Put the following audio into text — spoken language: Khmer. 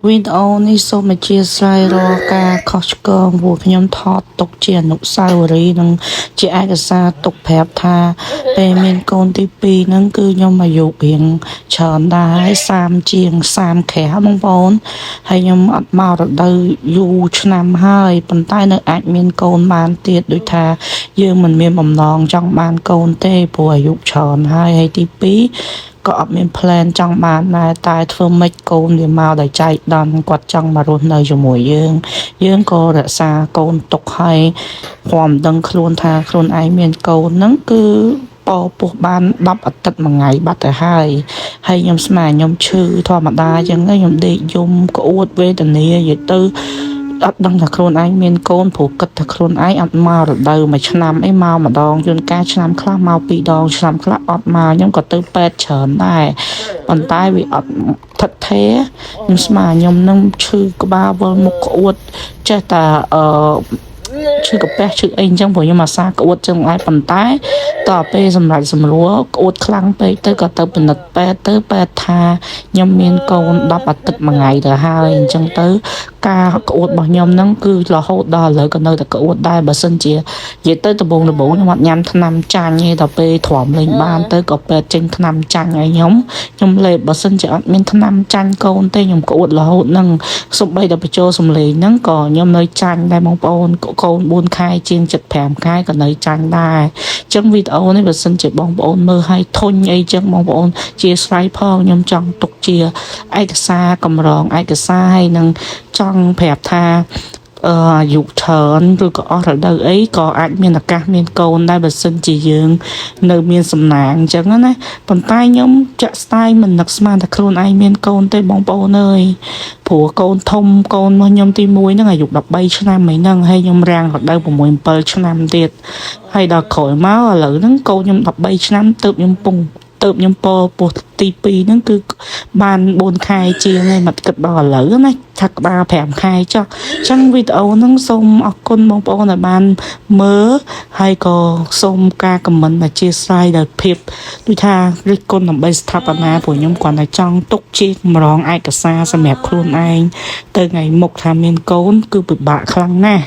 វីដេអូនេះសូមអធ្យាស្រ័យរាល់ការខុសឆ្គងព្រោះខ្ញុំថតទុកជាអនុស្សាវរីយ៍និងជាឯកសារទុកប្រាប់ថាពេលមានកូនទី2ហ្នឹងគឺខ្ញុំអាយុរៀងច្រើនដែរហើយ30ជាង30ក្រាស់បងប្អូនហើយខ្ញុំអត់មករដូវយូរឆ្នាំហើយប៉ុន្តែនៅអាចមានកូនបានទៀតដូចថាយើងមិនមានបំណងចង់បានកូនទេព្រោះអាយុច្រើនហើយហើយទី2 ក៏អត់មាន plan ចង់បានដែរតែធ្វើម៉េចកូនវាមកដោយចៃដន្យគាត់ចង់មករស់នៅជាមួយយើង យើងក៏រក្សាកូនទុកឲ្យព្រមដឹងខ្លួនថាខ្លួនឯងមានកូនហ្នឹងគឺពពោះបាន10អាទិត្យមួយថ្ងៃបាត់ទៅហើយហើយខ្ញុំស្មានខ្ញុំឈឺធម្មតាអញ្ចឹងខ្ញុំដេកយំក្អួតវេទនានិយាយទៅអត់ដឹងថាខ្លួនឯងមានកូនព្រោះគិតថាខ្លួនឯងអត់មករដូវមួយឆ្នាំអីមកម្ដងជួនកាលឆ្នាំខ្លះមកពីរដងឆ្នាំខ្លះអត់មកខ្ញុំក៏ទៅពេទ្យច្រើនដែរប៉ុន្តែវាអត់ថិតថេរខ្ញុំស្មានខ្ញុំនឹងឈឺក្បាលវិលមុខក្អួតចេះតែអឺឈឺកាពះឈឺអីអញ្ចឹងព្រោះខ្ញុំអាសាក្អួតចឹងឯងប៉ុន្តែតទៅពេលសម្រាប់សម្រួលក្អួតខ្លាំងពេកទៅក៏ទៅពិនិត្យពេទ្យទៅពេទ្យថាខ្ញុំមានកូន10អាទិត្យមួយថ្ងៃទៅហើយអញ្ចឹងទៅការក្អួតរបស់ខ្ញុំហ្នឹងគឺរហូតដល់ឥឡូវក៏នៅតែក្អួតដែរបើសិនជានិយាយទៅដំបងដំបងខ្ញុំអត់ញ៉ាំថ្នាំចាញ់ទេដល់ពេលទ្រាំលេងបានទៅក៏ពេទ្យចេញថ្នាំចាញ់ឲ្យខ្ញុំខ្ញុំលេបបើសិនជាអត់មានថ្នាំចាញ់កូនទេខ្ញុំក្អួតរហូតហ្នឹងសំបីដល់បញ្ចូលសំលេងហ្នឹងក៏ខ្ញុំនៅចាញ់ដែរបងប្អូនកូន4ខែជាង75ខែក៏នៅចាញ់ដែរអញ្ចឹងវីដេអូនេះបើសិនជាបងប្អូនមើលឲ្យធុញអីចឹងបងប្អូនជាស្រ័យផងខ្ញុំចង់ទុកជាឯកសារកម្រងឯកសារហើយនឹងចង់ប្រាប់ថាអឺអាយុច្រើនឬក៏អស់រដូវអីក៏អាចមានឱកាសមានកូនដែរបើសិនជាយើងនៅមានសំណាងអញ្ចឹងណាប៉ុន្តែខ្ញុំចាក់ស្ដាយមិននឹកស្មានថាខ្លួនឯងមានកូនទេបងប្អូនអើយព្រោះកូនធំកូនរបស់ខ្ញុំទី1ហ្នឹងអាយុ13ឆ្នាំអីហ្នឹងហើយខ្ញុំរាំងរដូវ6 7ឆ្នាំទៀតហើយដល់ក្រោយមកឥឡូវហ្នឹងកូនខ្ញុំ13ឆ្នាំទើបខ្ញុំពងទៅខ្ញុំពពោះទី2ហ្នឹងគឺបាន4ខែជាងហើយមកគិតដល់ឥឡូវណាថាក្បាល5ខែចុះអញ្ចឹងវីដេអូហ្នឹងសូមអរគុណបងប្អូនដែលបានមើលហើយក៏សូមការ comment អធ្យាស្រ័យដោយភាពដូចថារិះគន់ដើម្បីស្ថាបនាព្រោះខ្ញុំគ្រាន់តែចង់ទុកជាកម្រងឯកសារសម្រាប់ខ្លួនឯងទៅថ្ងៃមុខថាមានកូនគឺពិបាកខ្លាំងណាស់។